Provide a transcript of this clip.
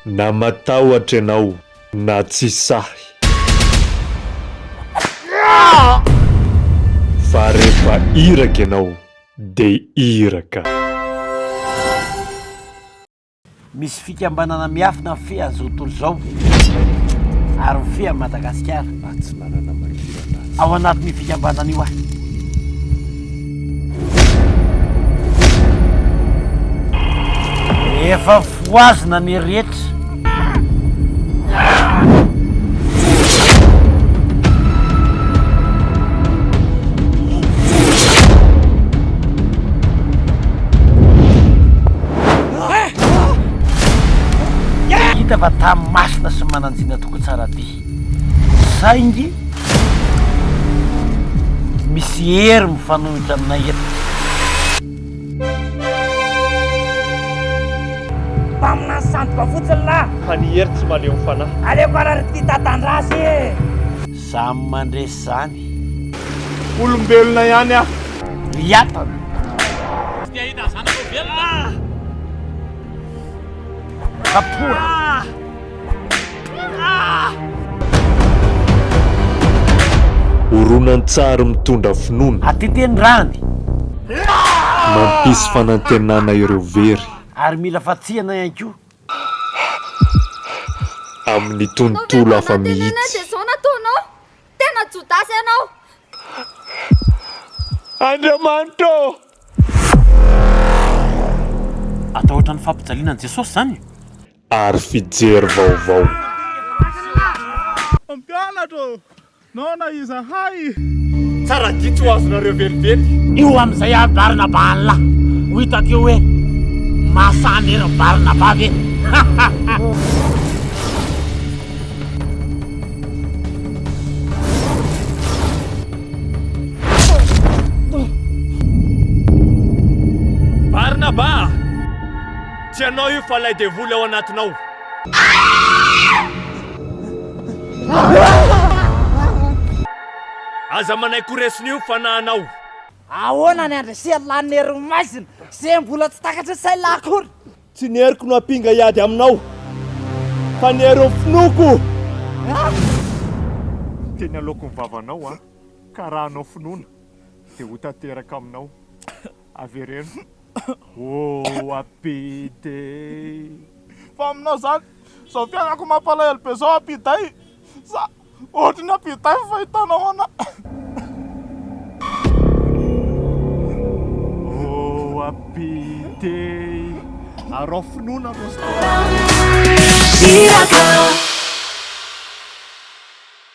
Na matahotra ianao na tsy sahy. Fa rehefa iraka ianao dia iraka. Misy fikambanana miafina mifehy an'izao tontolo izao ary mifehy an'i Madagasikara. Atsinanana mangirana. Ao anatin'io fikambanana io aho. Rehefa fohazina ny rehetra. Hita fa tany masina sy manan-jina tokoa Tsaradia. Saingy misy hery mifanohitra aminay eto. Mpaminany sandoka fotsiny lah. Fa ny hery tsy mahaleo ny fanahy. Aleoko ara ry ty tatandrasy e. Samy mandresy zany. Olombelona ihany aho. Ry atana. Tsy te hahita ny zanakao velona. Kapohana. Horonantsary mitondra finoana. Atete ny rany. Mampisy fanantenana ireo very. Ary mila fatsihana ihany koa. Amin'ny tontolo hafa mihitsy. Dia izao nataonao? Tena Jodasy ianao! Andriamanitra ô! Atao ohatran'ny fampijaliana an'i Jesosy izany? Ary fijery vaovao. Mpianatra ô! Noana izahay! Tsara dia tsy ho azonareo velively. Io amin'izay ary Barnaba an'lah ho hitako eo hoe mahasahy ery Barnaba ve? Barnaba! Tsy ianao io fa ilay devoly ao anatinao. Aza manaiky ho resin'io fanahinao. Ahoana ny handresean'lah ny herin'ny maizina izay mbola tsy takatry ny sain'lah akory? Tsy ny heriko no ampinga hiady aminao, fa ny herin'ny finoako. Teny aloako ny vavanao an, ka raha hanao finoana dia ho tanteraka aminao. Avereno. Oh happy day. Fa aminao zany, zao fiainako mampalahelo be zao happy day sa ohatry ny happy day ny fahitanao anah. Oh happy day. Araho finoana Rosta.